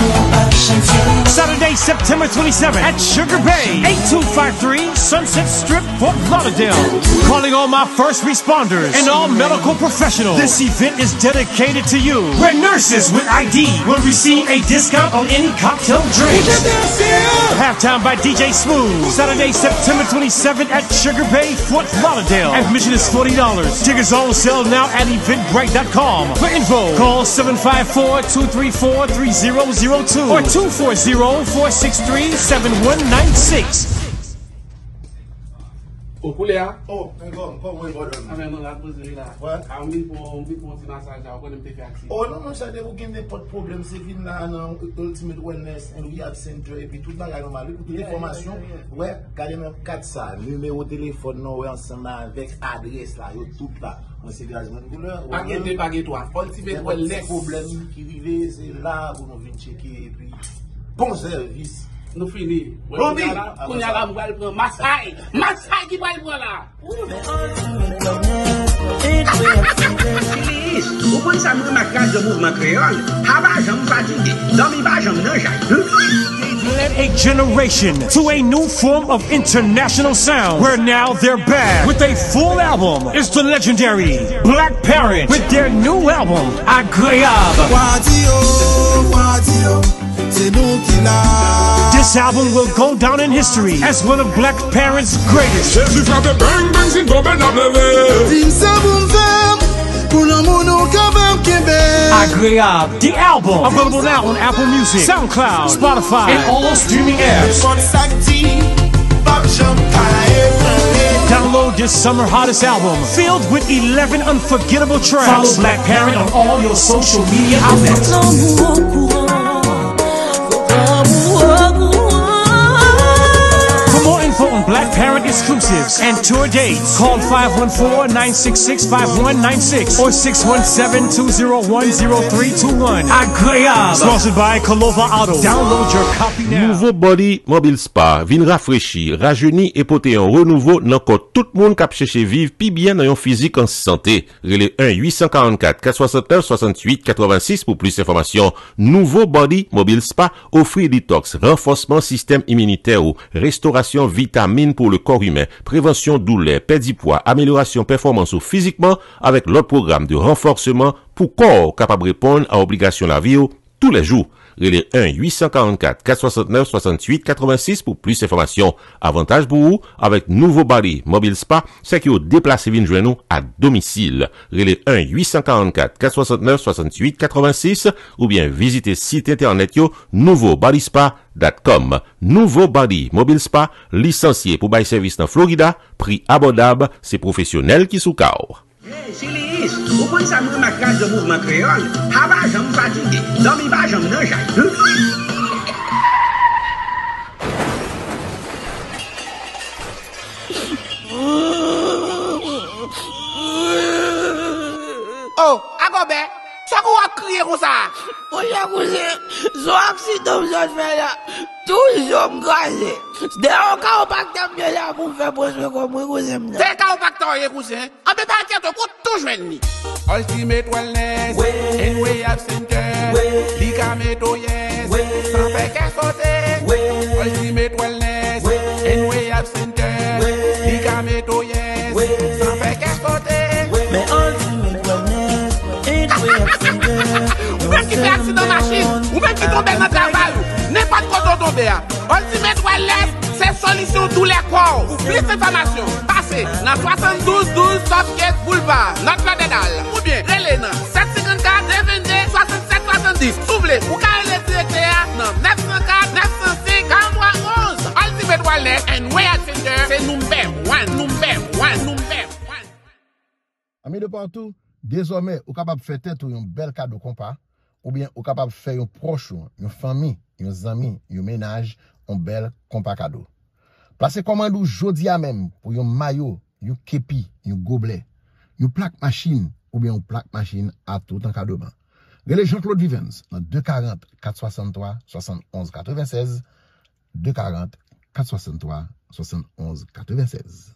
Saturday, September twenty-seventh at Sugar Bay, eight two five three Sunset Strip, Fort Lauderdale. Calling all my first responders and all medical professionals. This event is dedicated to you, where nurses with I D will receive a discount on any cocktail drinks. Halftime by D J Smooth, Saturday, September twenty-seventh at Sugar Bay, Fort Lauderdale. Admission is forty dollars. Tickets are on sale now at eventbrite dot com. For info, call seven five four, two three four, three zero zero two or two four zero, four six three, seven one nine six. O, koulè a? O, men kòm, kòm, wi, bòdòm. Avè non, la poze wi la. Wè. A, m vin pou, m vin pou yon ti masaj la, ou konnen m te fè aksidan. O, non, monchè, depi w gen nenpòt pwoblèm, se vin la nan Ultimate Wellness and Rehab Center, epi tout bagay nòmal, wi, pou tout enfòmasyon, wè, gade nan kat sa, nimewo telefòn nan, wè, ansanm avèk adrès la, yo tout la. Mwen se Gazman Koulè, pa gen de, pa gen twa. Ultimate Wellness. Nenpòt ti pwoblèm ki rive, se la pou nou vin tcheke, epi bon sèvis. Nou fini. Bon, kounye a la, kounye a la, m pral pran masay. Masay ki pral pran la. Chili, ou konn sa m renmen ak radyo Mouvman Kreyòl? Ha pa janm fatige, dòmi pa janm nan jay. Led a generation to a new form of international sound, where now they're back with a full album. It's the legendary Black Parent with their new album, Agreab. Wa di yo, wa di yo, se nou ki la. This album will go down in history as one of Black Parent's greatest. Jezi frape bang bang, si n tonbe n ap leve. Di m sa pou m fè pou lanmou nou kapab kenbe. Agreab, the album, available now on Apple Music, SoundCloud, Spotify, and all streaming apps. Download this summer hottest album, filled with eleven unforgettable tracks. Follow Black Parent on all your social media outlets. For more info on Black Parent exclusives and tour dates, call five one four, nine six six, five one nine six or six one seven, two zero one, zero three two one. Agreab. Sponsored by Kalova Auto. Download your copy now. Nouvo Body Mobile Spa vin rafrechi, rajeni e pote yon renouvo nan kò tout moun k ap chèche viv pi byen nan yon fizik an sante. Rele un huit cent quarante-quatre, quatre cent soixante-neuf, soixante-huit quatre-vingt-six pou plis enfòmasyon. Nouvo Body Mobile Spa ofri detox, ranfòsman sistèm iminitè ou, restorasyon vitamin pou le corps humain, prevansyon doulè, pèdi pwa, amelyorasyon pèfòmans ou fizikman, avèk lòt pwogram de ranfòsman pou kò w kapab reponn a obligasyon lavi w toulèjou. Rele un huit cent quarante-quatre, quatre cent soixante-neuf, soixante-huit quatre-vingt-six pou plis enfòmasyon. Avantaj pou ou, avèk Nouvo Body Mobile Spa, se ke yo deplase vin jwenn ou a domisil. Rele un huit cent quarante-quatre, quatre cent soixante-neuf, soixante-huit quatre-vingt-six oubyen vizite sit entènèt yo nouvo body spa dot com. Nouvo Body Mobile Spa, lisansye pou bay sèvis nan Florida, pri abòdab, se pwofesyonèl ki sou ka w. Hey, Chili, ou konn sa m renmen ak radyo Mouvman Kreyòl? Ha pa janm fatige, dòmi pa janm nan jay. Oh, Agòbè, sa k ou ap kriye konsa? Monchè kouzen, se yon aksidan m sot fè la. Tout zo m kraze. Dèyè yon kawopaktè m te la pou m fè pran swen kò m wi kouzen m nan. Dèyè kawopaktè w ye kouzen? Anben pa enkyete w, ou tou jwenn li. Ultimate Wellness and Rehab Center. Li ka mete w yès san fè kè sote. Ultimate Wellness and Rehab Center. Li ka mete w yès san fè kè sote. Men Ultimate Wellness and Rehab Center. Ou menm ki fè aksidan machin, ou menm ki tonbe nan travay ou, nenpòt kote w tonbe a. Ultimate Wellness se solisyon doulè kò w. Pou plis enfòmasyon, pase nan swasanndouz douz Southgate Boulevard, North Lauderdale, oubyen rele nan sèt senkannkat, de venndez, swasannsèt swasanndis. Si w vle, ou ka rele direktè a nan nèf san kat, nèf san senk, karantwa onz. Ultimate Wellness and Rehab Center, se number one, number one, number one. Ami de partou, dezòmè ou kapab fè tèt ou yon bèl kado konpa, oubyen ou kapab fè yon pwòch ou, yon fanmi, yon zanmi, yon mennaj, yon bèl konpa kado. Plase kòmand ou jodi a menm pou yon mayo, yon kepi, yon goblè, yon plak machin, oubyen yon plak machin a tout an kado ban. Rele Jean Claude Vivens nan de karant, kat swasanntwa, swasannonz katrevennsèz, de karant, kat swasanntwa, swasannonz katrevennsèz.